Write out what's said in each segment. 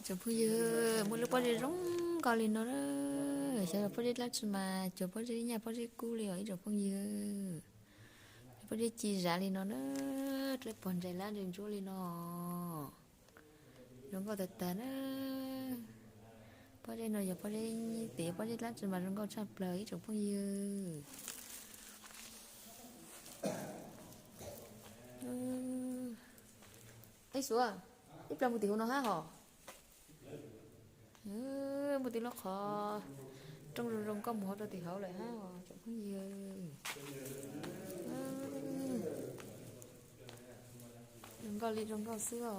Tsoom phooj ywg, muaj lub pob zeb zoo nkauj li no na. Xyov pob zeb dlaab tsi mas cuag pob zeb nyaj pob zeb kub li os ib tsoom phooj ywg. Pob zeb ci zav li no na, dlej pog ntsais lab ntsais ntsuab li no. Zoo nkauj tag tag na. Pob zeb no yog pob zeb, tes pob zeb dlaab tsi mas zoo nkauj tshaj plaws ib tsoom phooj ywg. Ib suav, ib plag mus tim huv no hab hos. Muaj tej lub qhov rooj zoo zoo nkauj mus hauv rau tim hauv lawm hab os tsoom phooj ywg. Zoo nkauj li zoo nkauj xwb os.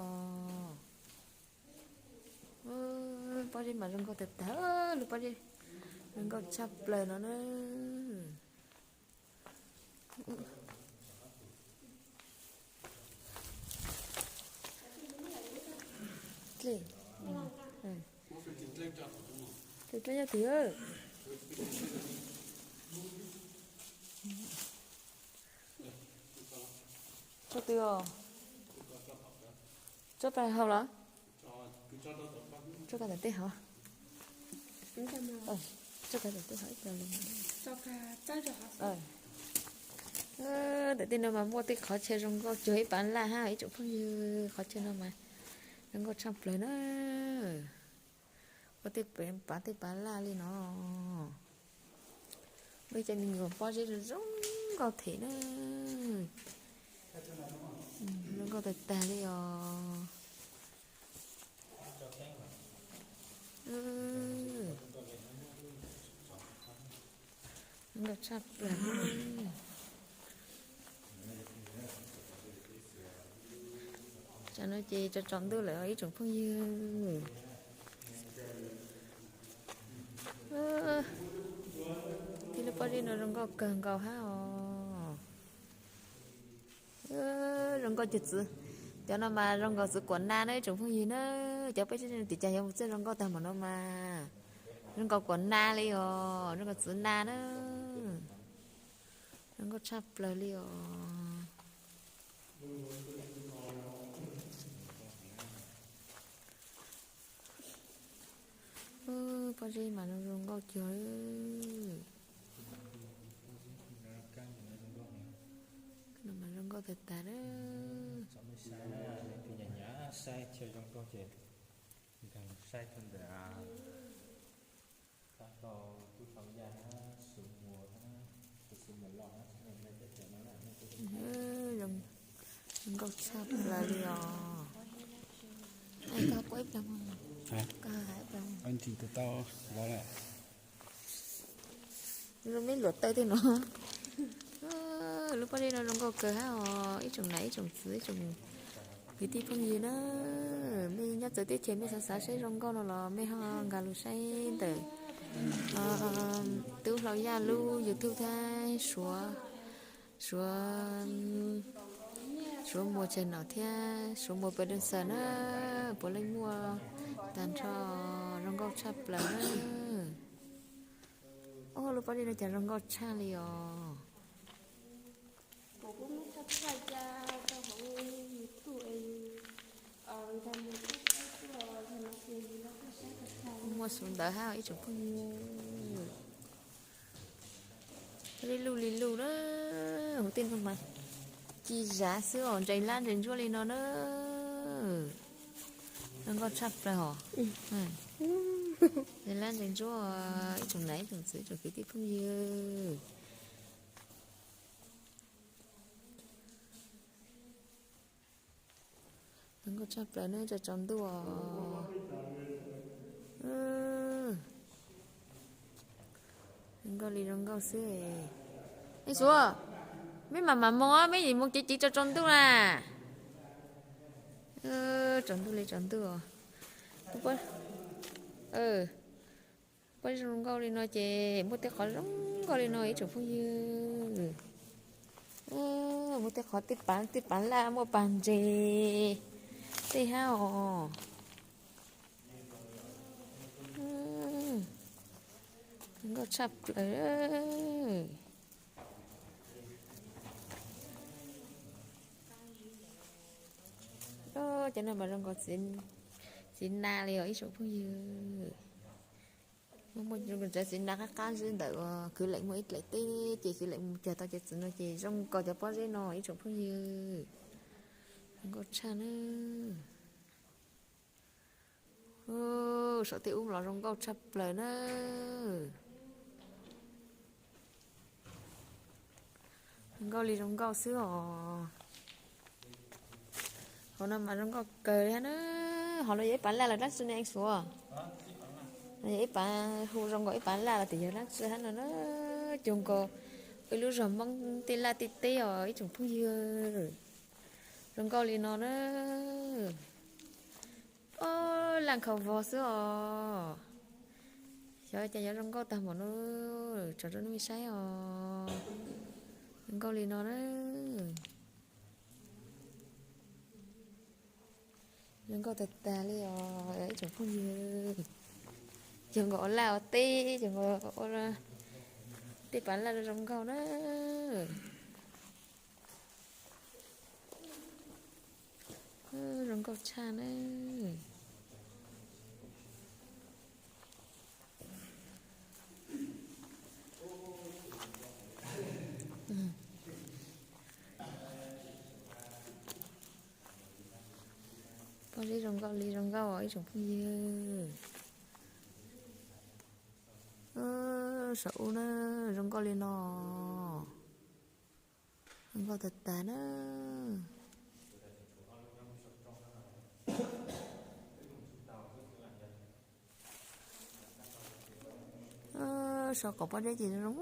Pob zeb mas zoo nkauj tag tag, lub pob zeb zoo nkauj tshaj plaws no na. Dlej, dlej nyob twg? Tsob twg os? Tsob pag hauv los? Tsob kav tawm tej hov. Tsob kav tawm tej hov ib plag li. Ntawm tej no mas muaj tej qhov chaw zoo nkauj cuag ib pav laj hab ib tsoom phooj ywg, qhov chaw no mas zoo nkauj tshaj plaws na. Ua tej pav tej pav laj li no. Muaj ib co me nyuam pob zeb zoo zoo nkauj them na. Zoo nkauj tag tag li os. Zoo nkauj tshaj plaws. Tsam no ces tsaus tsaus ntuj lawm ib tsoom phooj ywg. Tej lub pob zeb no zoo nkauj kawg nkaus hab os. Zoo nkauj cuag txiv, cov no mas zoo nkaus txiv kuam na na ib tsoom phooj ywg na. Cov peb tib tim cas yuav mus txawj zoo nkauj tag npaum no mas. Zoo nkaus kuam na li os, zoo nkaus txiv na na. Zoo nkauj tshaj plaws li os. Pob zeb mas zoo zoo nkauj cuag. No mas zoo nkauj tag tag. Saib chaw zoo nkauj ces nkag saib rau ntawm Zoo nkauj tshaj plaws li os. Koj quaj ib plag, koj hais ib plag. Zoo me luam taw tej no. Lub pob zeb no zoo nkauj kawg hab os ib tsoom nam ib tsoom txiv ib tsoom kwv tij phooj ywg na. Mej nyob txawv teb chaws mej xav xav saib zoo nkauj no los mej ho nkag lug saib ntawm Tub Hlau Yaj lub YouTube thiab Suav, Suav, Suav Muas channel thiab Suav Muas Production na. Puav leej muaj tag nrho, zoo nkauj tshaj plaws na. Ob lub pob zeb no cas zoo nkauj tshaj li os. Muaj xub ntawv hab ib tsoom phooj ywg. Li luj li luj na, huv tej no mas ci zav xwb os, ntsais lab ntsais ntsuab li no na. Zoo nkauj tshaj plaws os. Ntsais lab ntsais ntsuab, ib tsoom nam ib tsoom txiv ib tsoom kwv tij phooj ywg. Zoo nkauj tshaj plaws na, tsaus tsaus ntuj os. Zoo nkauj li zoo nkauj xwb. Ej Suav, meb mam mam moog, meb yuav moog cev cev tsaus tsaus ntuj na. Tsaus ntuj li tsaus ntuj os. Pob zeb zoo nkauj li no ces muaj tej qhov zoo nkauj li no ib tsoom phooj ywg. Muaj tej qhov tej pav tej pav laj muaj pag ntses tej hab os. Zoo nkauj tshaj plaws. Cov no mas zoo nkaus txiv, Txiv nas li os ib tsoom phooj ywg. Muaj muaj tsav txiv nas qab qab zib ntawm uas kwv leem muaj ib daim teb ces kwv leem mus cog tau cov txiv no ces zoo nkaus cov pob zeb no ib tsoom phooj ywg. Zoo nkauj tshaj na. Saum tej ub los zoo nkauj tshaj plaws na. Zoo nkauj li zoo nkauj xwb os. Hauv no mas zoo nkauj kawg li na. Hauv no yog ib pas laj los dlaab tsi ne Suav? Yog ib pas hu zoo nkaus ib pas laj los tias yog dlaab tsi hab no na. Cuag nkaus ib lub zog Hmoob tej laj tej teb os ib tsoom phooj ywg. Zoo nkauj li no na. Ob, laj nkhaus vog xwb os. Xyov cas yuav zoo nkauj tag npaum no. Tsom rau nej saib os. Zoo nkauj li no na. Zoo nkauj tag tag li os ib tsoom phooj ywg. Cuag nkaus ua laj ua teb, cuag nkaus ua tej pas laj zoo nkauj na. Zoo nkauj tshaj na. Pob zeb zoo nkauj li zoo nkauj os ib tsoom phooj ywg. Saum ub na, zoo nkauj li no. Zoo nkauj tag tag na. Saum qaum pob zeb ces zoo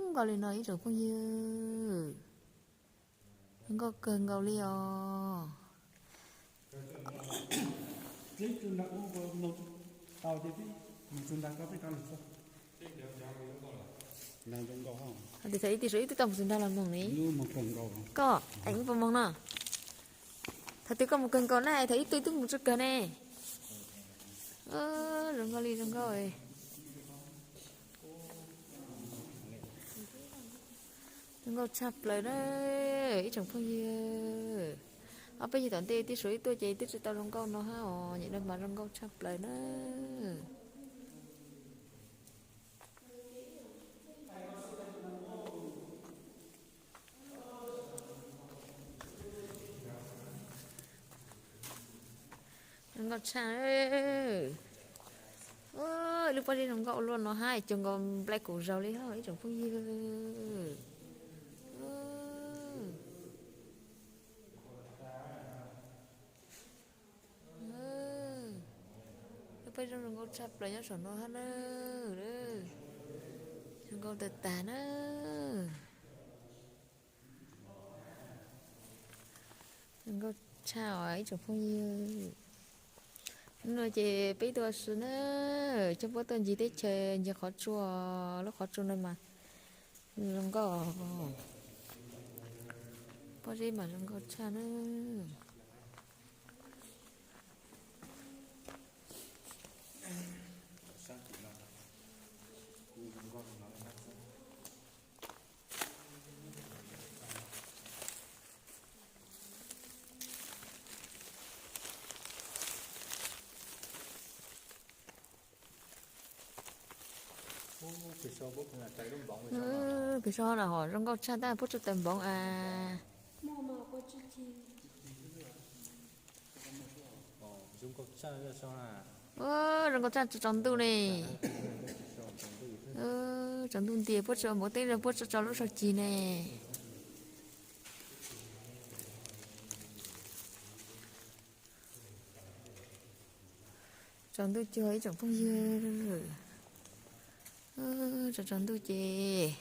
nkauj li no ib tsoom phooj ywg. Zoo nkauj kawg nkaus li os. Tau ces mus txug nrag ko peb rov lug txog. Thaum ib tug saum ib tug tau mus txug nrag los moog ne. Koj, es puas moog no? Thaum twg koj mus kawg nkaus na, thaum ib tug twb mus tsi kawg ne. Zoo nkauj li zoo nkauj. Zoo nkauj tshaj plaws na ib tsoom phooj ywg. Ob peb nyuag tom ntej tib suav ib tuaj ces twb tsi tau zoo nkauj no hab os, nyem no mas zoo nkauj tshaj plaws na. Zoo nkauj tshaj. Lub pob zeb zoo nkauj ua luaj no hab, cuag nkaus nplai kaum zaug li hab ib tsoom phooj ywg. Lub pob zeb zoo nkauj tshaj plaws nyob saum no hab na. Zoo nkauj tag tag na. Zoo nkauj tshaj os ib tsoom phooj ywg. Hnub no ces peb tuaj si na, coj puab tuaj ncig teb chaws ncig qhov tsua, lub qhov tsua no mas zoo nkauj, pob zeb mas zoo nkauj tshaj na. Pem so na ho zoo nkauj tshaj tab puab tsuas taws npoov as. Zoo nkauj tshaj tsaus ntuj ne. Tsaus ntuj nti puab tso npoov teeb, puab tso tso lub saug cig ne. Tsaus ntuj cuag ib tsoom phooj ywg. Tsaus tsaus ntuj ces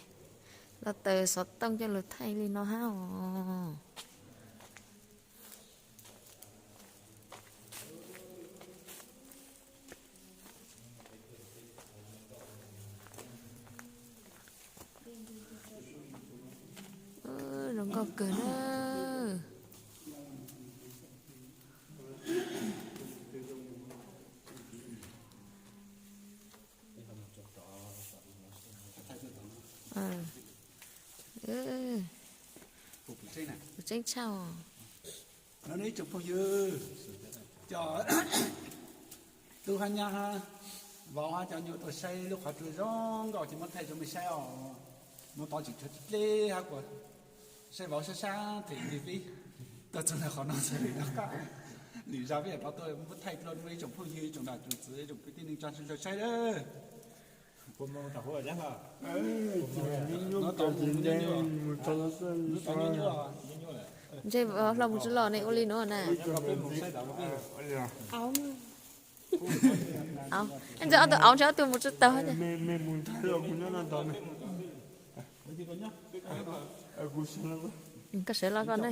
los taws xov tooj coj lug thaij li no hab os. Zoo nkauj kawg na. Tseeb tshaj os. Ib tsoom phooj ywg, cov Hab nyab hab vauv hab cov nyuj tuaj saib lub qhov tsua zoo nkauj ces muab thaij rau mej saib os. Hnub tod tseem tshuav dleb hab kuas saib vauv sab sab them li peb tuaj txog ntawm qhov no txog li no qab. Lwm zaj peb yam rov tuaj muab thaij dlua rau ib tsoom phooj ywg, ib tsoom nam tsoom txwv, ib tsoom kwv tij neej tsa sawv daws saib lawm. Ntshe vauv hlau mus tsis los ne ua li no na. Ntshe ob tug auv ntshe ob tug mus tsis taus. Koj sawv los koj ne.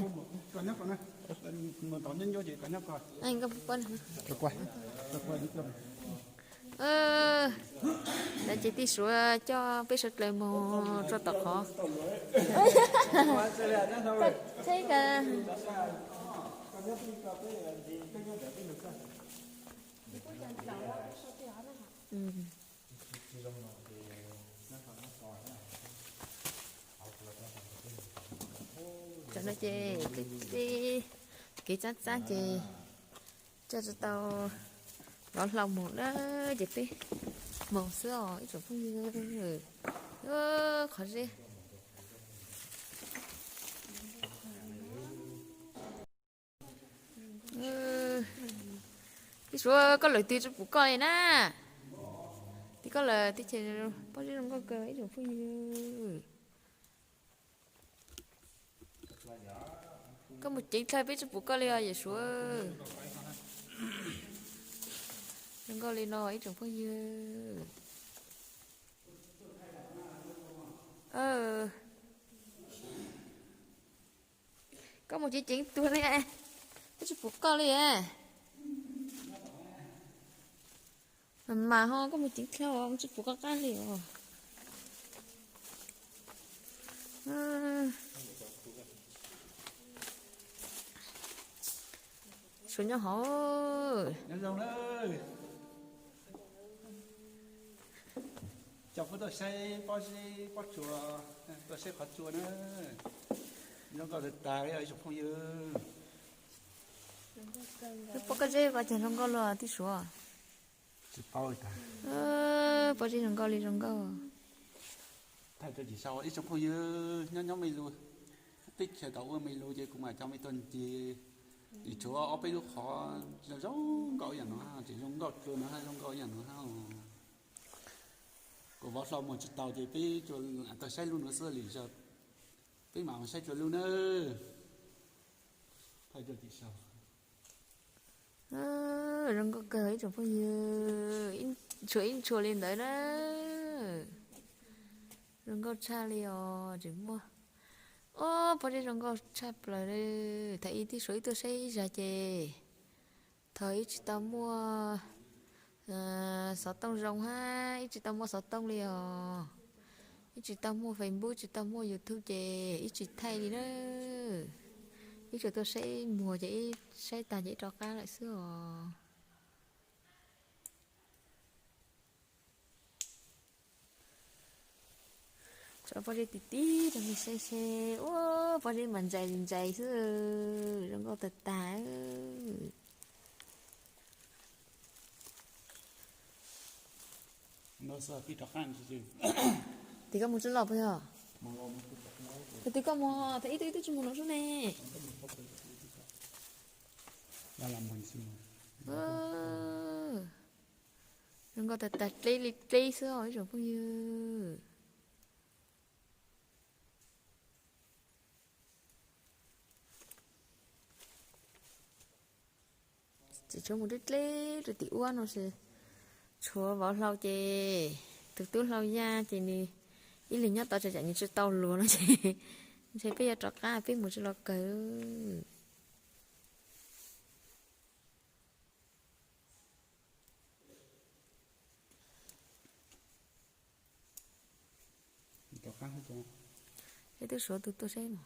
Ntawd ces tij Suav coj peb sawv dlawg mus tso tom qhov. Tam no ces kev txaab txaab ces coj tsis tau vauv hlau mus na, ces peb mus xwb os ib tsoom phooj ywg. Qhov zeb. Tij Suav, koj lawm twg tsis pum koj li na. Twb koj lawm twb ces pob zeb zoo nkauj kawg ib tsoom phooj ywg. Koj mus ceev dlhawv peb tsis pum koj li os yawm Suav. Zoo nkauj li no ib tsoom phooj ywg. Koj mus ceev ceev tuag li, peb tsis pum koj li. Mas mas ho koj mus ceev dlhawv tsis pum koj qab li os. Suav nyob hauv. Coj peb tuaj saib pob zeb pob tsuas, tuaj saib qhov tsua na. Zoo nkauj tag tag li os ib tsoom phooj ywg. Lub pob kab zeb ko cas zoo nkauj luaj tij Suav. Tsis paub li tag. Pob zeb zoo nkauj li zoo nkauj. Thaij rau tsis sau ib tsoom phooj ywg nyob nyob me lug, teb chaws tau ua me lug ces kuv mam coj mej tuaj ncig. Tsis tshuav ob peb lub qhov zoo zoo nkauj ib yam no, tseem zoo nkauj dlua no, zoo nkauj ib yam no. Kuv vauv hlau mus tsis tau ces peb tsuas tuaj saib lub no xwb li, peb mam mus saib dlua lub nawb. Thaij rau tsis sau. Zoo nkauj kawg ib tsoom phooj ywg, tshuav ib ntshua li ntawd na. Zoo nkauj tshaj li os, tseem muaj, o, pob zeb zoo nkauj tshaj plaws li. Thaum ub tij Suav ib tuaj saib ib zag ces thaum ub tsis tau muaj xov tooj zoo hab ib tsis tau muaj xov tooj li os. Ib tsis tau muaj Facebook, tsis tau muaj YouTube ces ib tsis thaij li na. Ib tsuas tuaj saib muag ces ib saib tag ces ib rov qab lawm xwb os. Tso pob zeb tib tib rau nej saib seb, ua pob zeb mas ntsais ntsais xwb, zoo nkauj tag tag. Tes koj mus tsis los puas yog? Tes koj mus, tes ib tug ib tug tsis mus no sub ne. Zoo nkauj tag tag, dleb li dleb xwb os ib tsoom phooj ywg. Tseem tshuav mus dleb dleb rau tim ub no es tshuav vauv hlau ces tus tub hlau Yaj ces nws ib leeg nyob tod tsam nws tsis tau luag no ces ntshe peb yuav rov qab peb mus tsis los kawg. Peb twb suav tus tuaj saib no.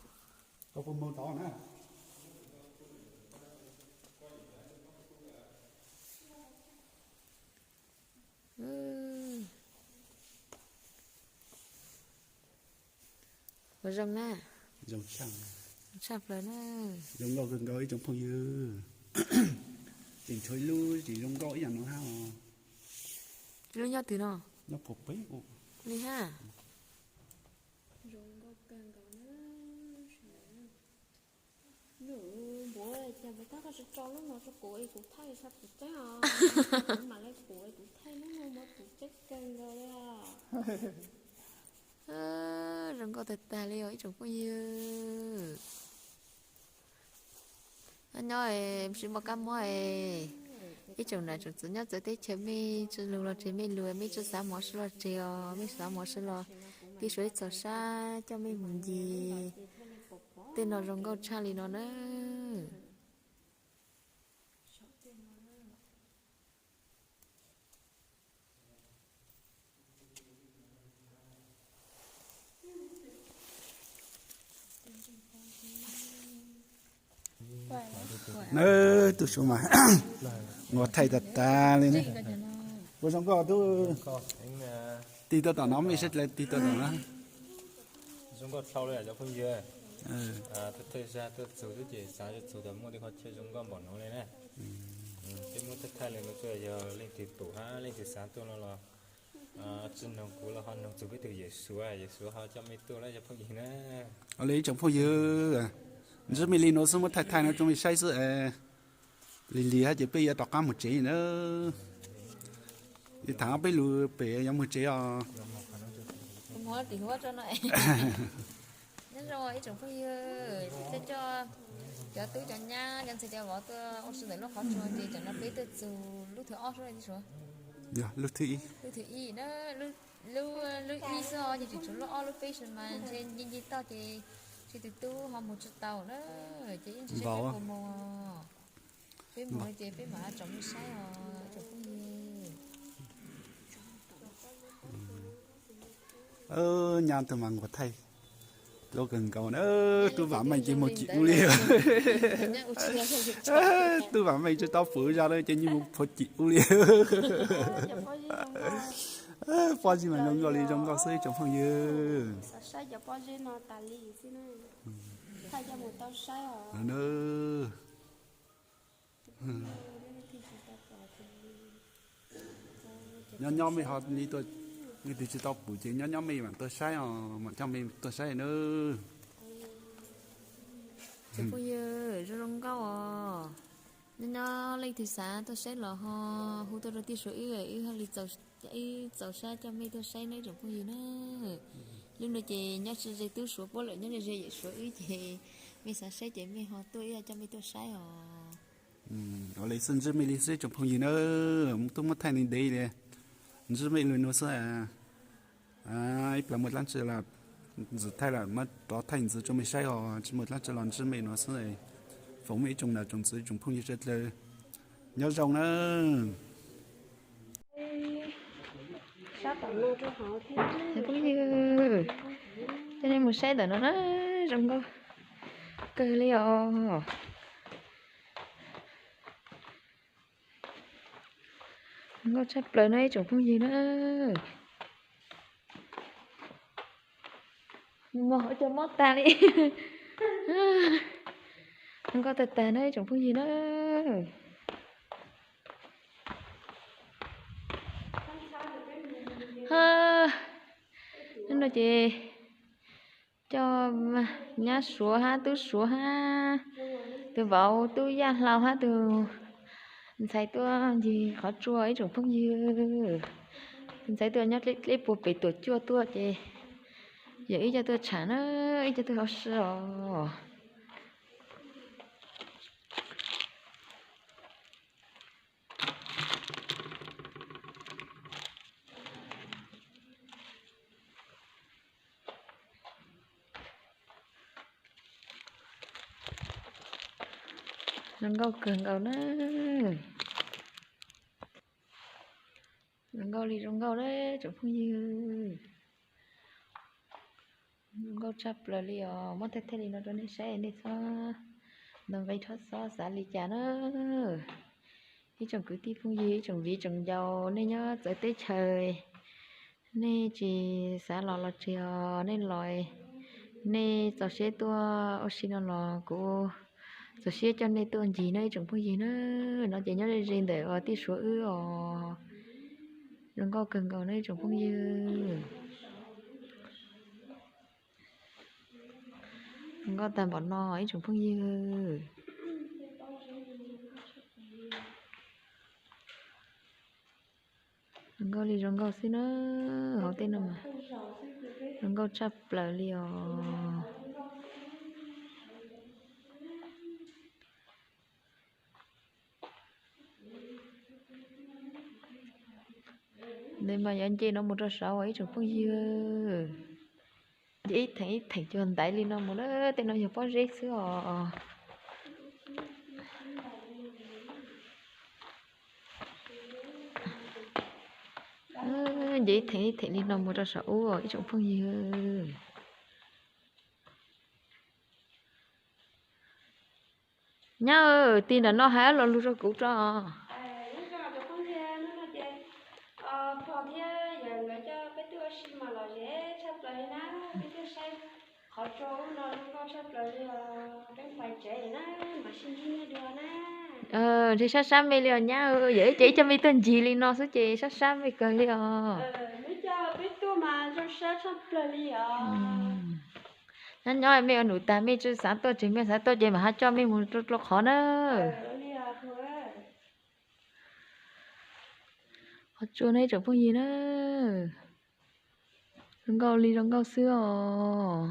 Ua zoo na. Zoo tshaj, zoo tshaj plaws na. Zoo nkauj kawg nkaus ib tsoom phooj ywg. Tseem tshuav ib lub tseem zoo nkauj ib yam no hab os. Lub nyob twg no? Li ha. Npua, cas pes tab koj tsis tso lub no rau kuv es kuv thaij tsis txaus tseeb os. Kuv mam li kuv es kuv thaij lub no mas kuv tseeb kawg nkaus li. Zoo nkauj tag tag li os ib tsoom phooj ywg. Nyob nyob es sib muaj kab mob es ib tsoom nam tsoom txwv nyob txawv teb chaws mej tsis lug los tseg mej lug, mej tsis xav mov sib los tseg os, mej xav mov sib los tib suav ib txog sab coj mej mus ncig tej no zoo nkauj tshaj li no na. Nawb, tub suav mas nqos thaij tag tag li ne. Ua zoo nkauj tub. Tig tau tom no mej saib dlawg tig tau tom no. Zoo nkauj dhau li cov phooj ywg. Thawj thawj zag tuaj txug xwb ces xav txug tas muaj tej qhov chaw zoo nkauj npaum no li na. Peb muab thaij thaij li no tsuas yog leej twg pum hab leej twg xav tuaj no los tsis noog kuv los ho noog txug peb tug Yawm Suav, Yawm Suav ho coj mej tuaj na cov phooj ywg na. Ua li ib tsoom phooj ywg, ntsib mej li no xwb muab thaij thaij no rau mej saib xwb es lig lig hab ces peb yuav rov qab mus tsev na. Yuav tham ob peb lus pem yuav mus tsev os. Nyob zoo ib tsoom phooj ywg, coj cov tub cov nyab cov ntxhais cov vauv tuaj ua si ntawm lub qhov tsua ces tam no peb tuaj txug lub thib ob xwb. Lub thib ib, lub ib xwb os, ces tseem tshuav lub ob lub peb xwb mas ntshe nce nce toj ces ntshe tus tub ho mus tsis tau na, ces ib ntsis seb peb puas mus. Peb mus no ces peb mam tsom mej saib os tsoom phooj ywg. Nyab tug mas nquag thaij lub kawg nkaus na, tub Vam Meej ces muag cim ub li. Tub Vam Meej tsis tau pum zog na ces nws muag phuav cim ub li. Pob zeb mas zoo nkauj li zoo nkauj xwb ib tsoom phooj ywg. Nyob nyob mej ho li tuaj, leej twg tsis tau pum ces nyob nyob mej mam tuaj saib os, mam coj mej tuaj saib nawb. Tsoom phooj ywg zoo zoo nkauj os. Nyob nyob leej twg xav tuaj saib los ho hu tuaj rau tij suav wb, wb ho li wb txaus sab coj mej tuaj saib nawb tsoom phooj ywg na. Lub no ces nyob tsis ze tub suav puab lawm, nyob ze ze yawm suav wb ces mej xav saib ces mej ho tuaj wb coj mej tuaj saib os. Ua li xwb ntsib mej li xwb tsoom phooj ywg na, tub muab thaij ntev ntev li, ntsib mej li no xwb. Ib plag muaj dlaab tsi los ntxiv thaij los muab rov thaij ntxiv rau mej saib os, tsis muaj dlaab tsi los ntsib mej no xwb. Foom mej ib tsoom nam tsoom txwv tsoom phooj ywg sawv dlawg nyob zoo na. Phooj ywg, coj nej mus saib ntawm no na, zoo nkauj kawg li os. Nkauj tshaj plaws no ib tsoom phooj ywg na. Mob cov mob tag li. Nkauj tag tag na ib tsoom phooj ywg na. Hnub no ces coj nyab suav hab tub suav hab tus vauv tub yaj hlau hab tus ntxhais tuaj ncig qhov tsua ib tsoom phooj ywg. Tus ntxhais tuaj nyob dleb dleb puag pem tuam cuaj tuaj ces yog wb coj tuaj tsham na, wb coj tuaj ua si os. Zoo nkauj kawg nkaus na. Zoo nkauj li zoo nkauj na tsoom phooj ywg. Zoo nkauj tshaj plaws li os, muab thaij thaij li no rau nej saib nej txhob ntaus nqi, txhob xav li cas na. Ib tsoom kwv tij phooj ywg, ib tsoom viv tsoom ncaus, nej nyob txawv teb chaws, nej tsis xav los los tsis, nej los, nej txaus siab tuaj ua si no los kuv txaus siab coj nej tuaj ncig na ib tsoom phooj ywg na. No ces nyob ze ze ntawm tij suav wb os. Zoo nkauj kawg nkaus na ib tsoom phooj ywg. Zoo nkauj tag npaum no ib tsoom phooj ywg. Zoo nkauj li zoo nkauj xwb na, hauv tej no mas zoo nkauj tshaj plaws li os. Nws mas yuav nce no mus rau saud ib tsoom phooj ywg. Nce ib theem ib theem cuag ntaiv li no mus na, tej no yog pob zeb xwb os. Nce ib theem ib theem li no mus rau saum ub ib tsoom phooj ywg. Nyab, tig nram no hais lo lus rau kuv tso. Ntshe sab sab me li os nyab, yog ib co me tuaj ncig li no xwb ces sab sab me kawg li os. Nyob nyob mej ua num tag mej tsi xav tuaj tsev, mej xav tuaj ces mam ho coj mej mus rau qhov na. Qhov tsua na ib tsoom phooj ywg na. Zoo nkauj li zoo nkauj xwb os.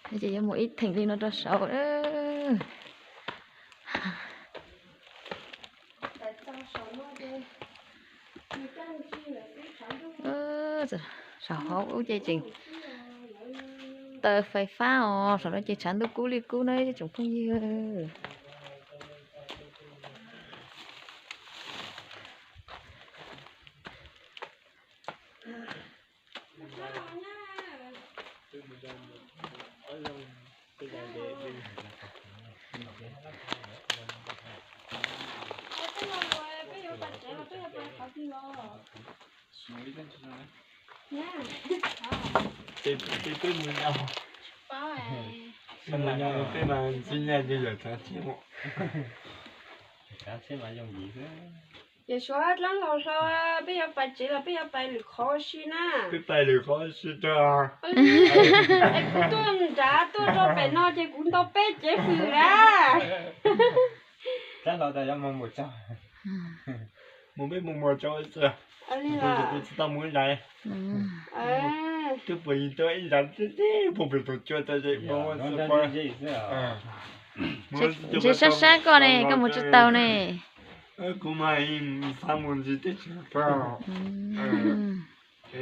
Ces yuav mus ib theem li no rau saud. Saum hauv ub ces tseem taws fais fab os, saum no ces tshav ntuj kub li kub na ib tsoom phooj ywg. Peb mus nyob, peb mas ntxib nyaj ces yawm txav txhiab, txav txhiab mas yooj yim xwb. Yawm Suav dlaab laug hlo, peb yuav pais tsev los peb yuav pais lwm qhov si na. Peb pais lwm qhov si tso. Kuv tuaj nrad tuaj rau pem no ces kuv ntaus peb cev fwm na. Dlaab laug tas yuav mus mus tso. Mus peb mus mus tso xwb. Kuv tsis tau mus ib nrad. Twb puas yig tuaj ib nrad tib puag pem tus cua tas. Ntshe sab sab koj ne, koj mus tsis tau ne. Kuv mas xav mus ntxiv teb chaws pab.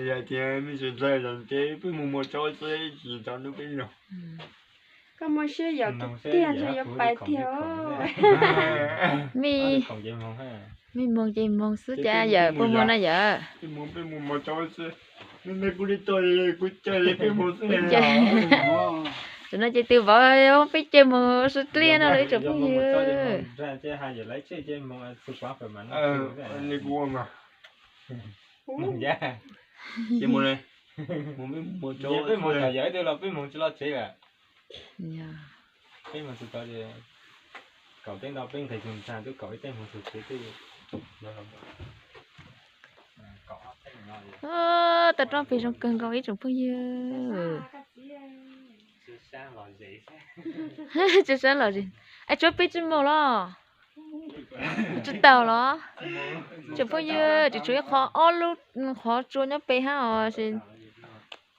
Yog tias mej tsis ntxhais los ces peb mus mus tso xwb, tsis tau hnub peb los. Koj muaj siab yam tus tiag ntshe yuav pais tiag. Mej moog ces moog xwb cas yawm, puas muaj na yawm? Peb mus peb mus mus tso xwb. Kuv li tau kuv caw peb mus xwb. Tam no ces tus vauv peb caw mus sib dliab no lawm ib tsoom phooj ywg. Peb mus tsis tau, kaum teb no peb nqis tug ntxag twb kaum ib teg mus txug tsev twb. Tau roob peg zoo kawg nkaus ib tsoom phooj ywg. Tsis sab los zes, es tsuav peb tsis mus los? Tsis tau los? Tsoom phooj ywg, tseem tshuav ib qho ob lub qhov tsua nyob pem hab os.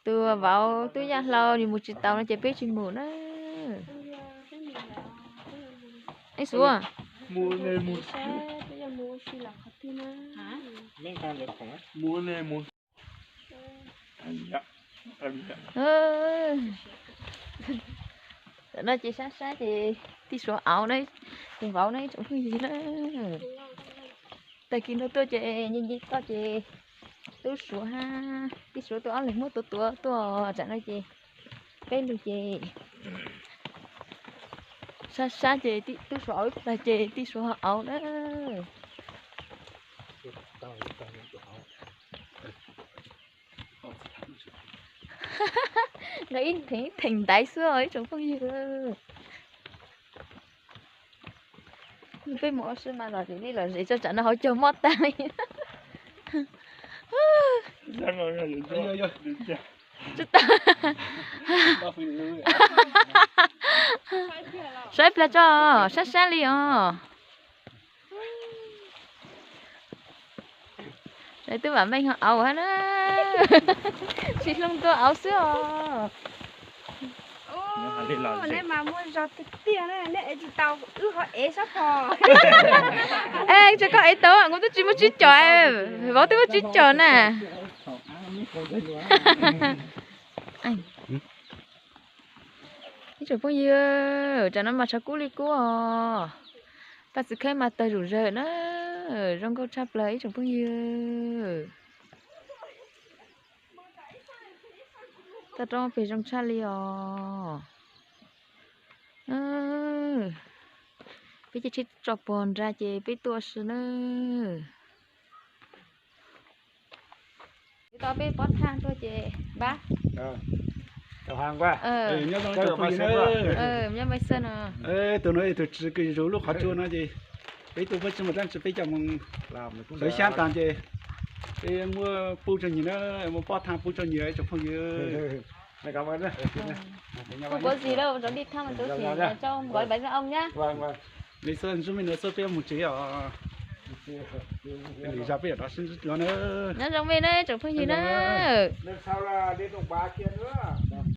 Tus vauv tub yaj hlau nws mus tsis tau no ces peb tsis mus na. Ib xuv. Tam no ces sab sab ces tij Suav auv na, tus vauv na ib tsoom phooj ywg na. Tag kis no tuaj ces nce nce toj ces tub Suav hab tij Suav tuaj ob leeg muab tuav tuav tuaj tsam no ces peb lug ces sab sab ces tub Suav auv tag ces tij Suav auv na. Nqa ib theem ib theem ntaiv xwb os ib tsoom phooj ywg. Peb mus ua si mas los zem li los zem tso tsam no hauv caug mob tag li. Tsis tau. Saib plag tso, sab sab li os. Lawv twb vam meej ho auv hab na. Tsis hloov tua auv xwb os. Neb mas muaj zog tiag tiag na, neb ev tsis tau wb ho ev sab pom. Es tsis koj ev tau, kuv twb tsis muaj tsib com, vauv twb muaj tsib com na. Ib tsoom phooj ywg, tsam no mas tshav kub li kub os. Paj txiv khaib mas tawg zom zaws na, zoo nkauj tshaj plaws ib tsoom phooj ywg. Toj roob pem zoo tshaj li os. Peb cia tsheb tso puag nrad ces peb tuaj si na. Tau peb pob thaj tuaj ces npab. Nyob zoo tsoom phooj ywg na. Tus no tus tsis kws zus lub qhov tsua no ces peb tuaj peb tsis mus dab tsi peb coj mus hlawv xyab tas ces peb muab pub rau nyias na, muab pob thaj pub rau nyias tsoom phooj ywg. Kuv zis lawm, rau dij thaj mas tus xim tso npov npaiv zoo nyab. Li xwb ntsuj mej no xwb peb mus tsev os. Lwm zaus peb yuav rov sib ntsib dua na. Nyob zoo mej na tsoom phooj ywg na.